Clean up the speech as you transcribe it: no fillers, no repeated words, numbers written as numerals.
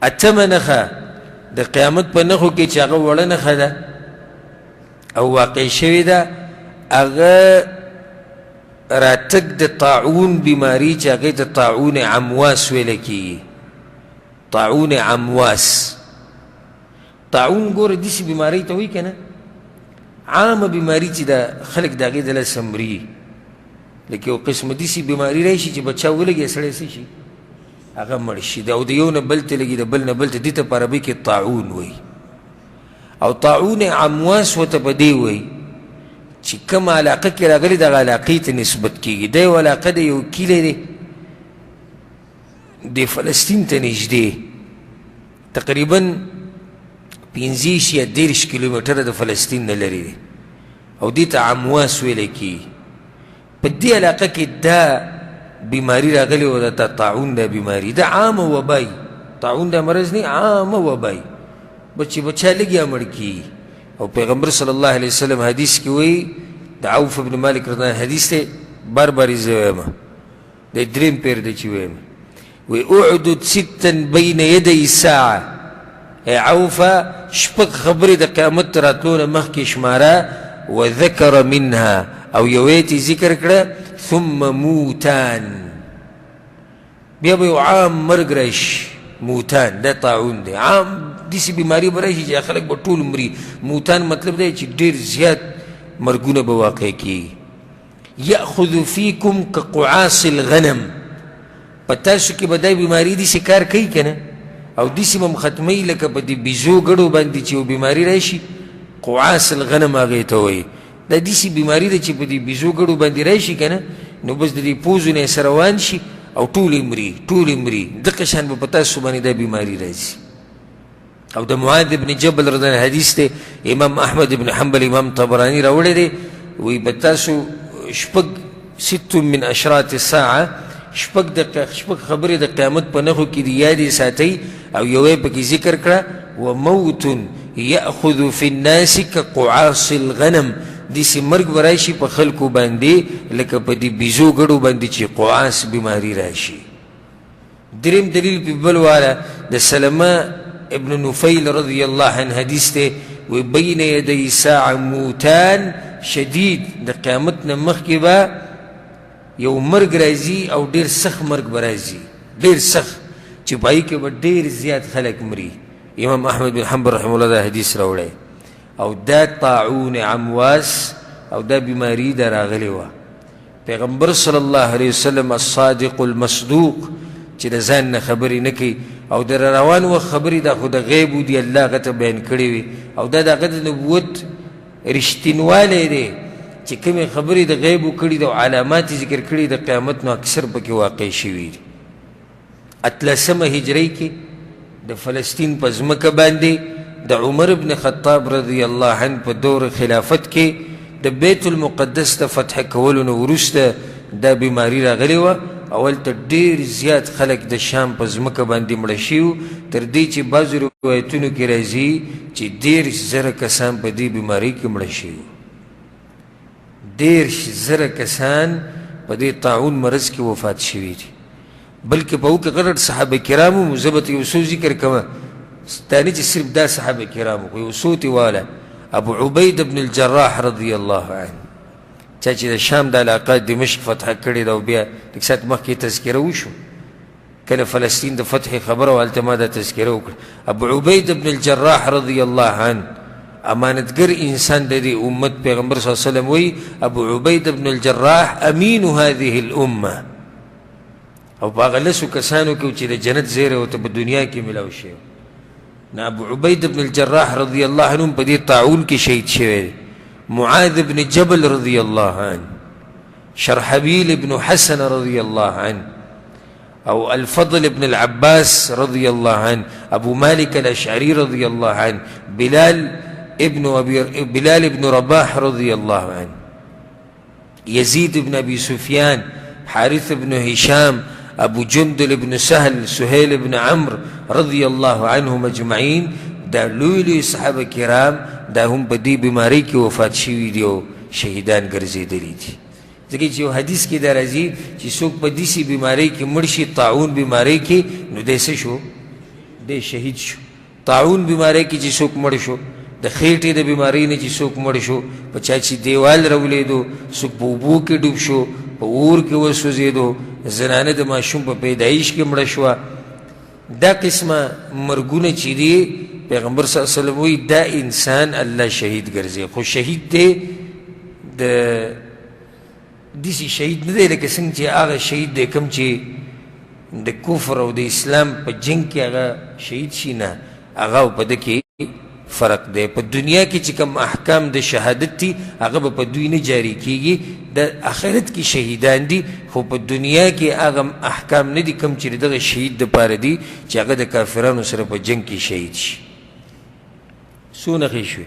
اتمه نښه د قیامت په نښو کې چې هغه وړه نښه ده او واقع شوې ده، هغه راتګ د طاعون بیماری چې هغې ته طاعون عمواس ویل کېږي. طاعون عمواس، طاعون ګوره داسې بیمارۍ ته وایي که نه، عامه بیماری چې ده خلک د هغې د لاسه مري. لکه یو قسم داسې بیماری راشي چې په چا ولګي سړی څه شي، هغه مړ شي. او د یو نه بل ته لګي، د بل نه بل ته، دې ته په عربي کې طاعون وایي. او طاعون عمواس ورته په دې وایي چې کومه علاقه کې راغلي دغه علاقې ته نسبت کېږي. دا یو علاقه ده، یو کلی دی د فلسطین ته نږدې، تقریبا 25 یا 30 کیلومتره د فلسطین نه لرې دی، او دې ته عمواس ویلی کېږي. په دې علاقه کې دا بیماری راغلې وه، دا طاعون دا بیماری دا عامه وبای، طاعون دا مرض نه، عامه وبای، بس چې په چا لږ مړ کېږي. او پیغمبر صلی الله علیه وسلم حدیث کې وایي، د عوف بن مالک رضی الله حدیث دی، بار بار یې زه وایم، د دریم پیر دی چې وایم، وایي اعدد ستا بین یدی الساعة، ای عوفه شپږ خبرې د قیامت تر راتلو نه مخکې شماره، وذکر منها، او یوه یې ذکر کړه، ثم موتان، بیا به یو عام مرګ راشي. موتان دا طاعون دی، عام داسې بیماري به راشي چې خلک به ټول مري. موتان مطلب دی چې ډېر زیات مرګونه به واقع کېږي. یأخذ فیکم کقعاص الغنم، په تاسو کې به دا بیماري داسې کار کوي که نه، او داسې به هم ختموي لکه په دې بیزو ګړو باندې چې یو بیماري راشي، قعاص الغنم هغې ته وایي. دا داسې بیماري ده چې په دې بیزو ګړو باندې راشي که نه، نو بس د دې پوزو نه یې سره روان شي او ټول یې مري، ټول یې مري. دقه شان به په تاسو باندې دا بیماري راځي. او د معاذ ابن جبل رضی الله حدیث دی، امام احمد ابن حنبل امام طبراني راوړی دی، وایي په تاسو شپږ ست من اشراط الساعه، شپږ خبرې د قیامت په نښو کې دي، یاد یې ساتئ. او یوه یې پکې ذکر کړه، وموت یأخذ فی الناس کقعاص الغنم، داسې مرګ به راشي په خلکو باندې لکه په دې بیزو ګړو باندې چې قعاص بیماري راشي. دریم دلیل په بل واله د سلمه ابن نفیل رضی الله عنه حدیث دی، وی بین یدی ساعة موتان شدید، د قیامت نه مخکې به یو مرګ راځي او ډېر سخت مرګ به راځي، ډېر سخت، چې په هغې کې به ډېر زیات خلک مري. امام احمد بن حنبل رحمه الله دا حدیث راوړی. او دا طاعون عمواس او دا بیماری دا راغلې وه. پیغمبر صلی الله علیه وسلم الصادق المصدوق چې د ځان نه خبرې نه کوي، او د روان وخت خبرې دا خو د غیب دي، الله هغه ته بیان کړې وي، او دا د هغه د نبوت رښتینوالی دی چې کومې خبرې د غیبو کړي دي او علامات یې ذکر کړي د قیامت نو اکثر پکې واقع شوي دي. اتلسمه هجرۍ کې د فلسطین په ځمکه باندې د عمر ابن خطاب رضی الله عنه په دور خلافت کې د بیت المقدس د فتح کولو نه وروسته دا بیماري راغلې وه، او هلته ډېر زیات خلک د شام په ځمکه باندې مړه شوي وو، تر دې چې بعضو روایتونو کې راځي چې 30,000 کسان په دې بیمارۍ کې مړه شوي وو. 30,000 کسان په دې طاعون مرض کې وفات شوي دي. بلکې په هغو کې غټ غټ صحابه کرام هم، زه به ته یو څو ذکر کوم، دا نه چې صرف دا صحابه کرام، خو یو څو ترې واله، ابو عبید بن الجراح رضی الله عنه، چا چې د شام د علاقه دمشق فتح کړې ده، او بیا لږ ساعت مخکې تذکره وشو کله فلسطین د فتح خبره وه، هلته ما دا تذکره وکړه. ابو عبید بن الجراح رضی الله عنه امانتګر انسان د دې امت، پیغمبر صلی الله علیه وسلم وایي ابو عبید بن الجراح امین هذه الامه، او په هغه لسو کسانو کې چې د جنت زیری ورته په دنیا کې میلاو شوی. نو ابو عبید بن الجراح رضی الله عنه په دې طاعون کې شهید شوی دی. معاذ بن جبل رضی الله عنه، شرحبیل بن حسن رضی الله عنه، او الفضل بن العباس رضی الله عنه، ابو مالک الاشعری رضی الله عنه، بلال ابن رباح رضی الله عنه، يزيد بن أبي سفيان، حارث بن هشام، أبو جندل بن سهل، سهيل بن عمرو رضي الله عنهم أجمعين. دا لوی لوی صحابه کرام دا هم په دې بیمارۍ کې وفات شوي دي او شهیدان ګرځېدلي دي. ځکه چې یو حدیث کې دا راځي چې څوک په داسې بیمارۍ کې مړ شي، طاعون بیمارۍ کې، نو دی څه شو؟ دی شهید شو. طاعون بیمارۍ کې چې څوک مړ شو، د خېټې د بیمارۍ نه چې څوک مړ شو، په چا چې دیوال راولېدو، څوک په اوبو کې ډوب شو، په اور کې وسوځېدو، زنانه د ماشوم په پیدایش کې مړه شوه، دا قسمه مرګونه چې دي پیغمبر صلی الله علیه وسلم وایي دا انسان الله شهید ګرځي. خو شهید دی د داسې شهید نه دی لکه څنګه چې هغه شهید دی کوم چې د کفر او د اسلام په جنګ کې هغه شهید شي، نه، هغه او په ده کې فرق دی. په دنیا کې چې کوم احکام د شهادت دي هغه به په دوی نه جاري کیږي، د آخرت کې شهیدان دي، خو په دنیا کې هغه احکام نه دي کوم چې دغه شهید دپاره دي چې هغه د کافرانو سره په جنګ کې شهید شي. څو نښې شوې؟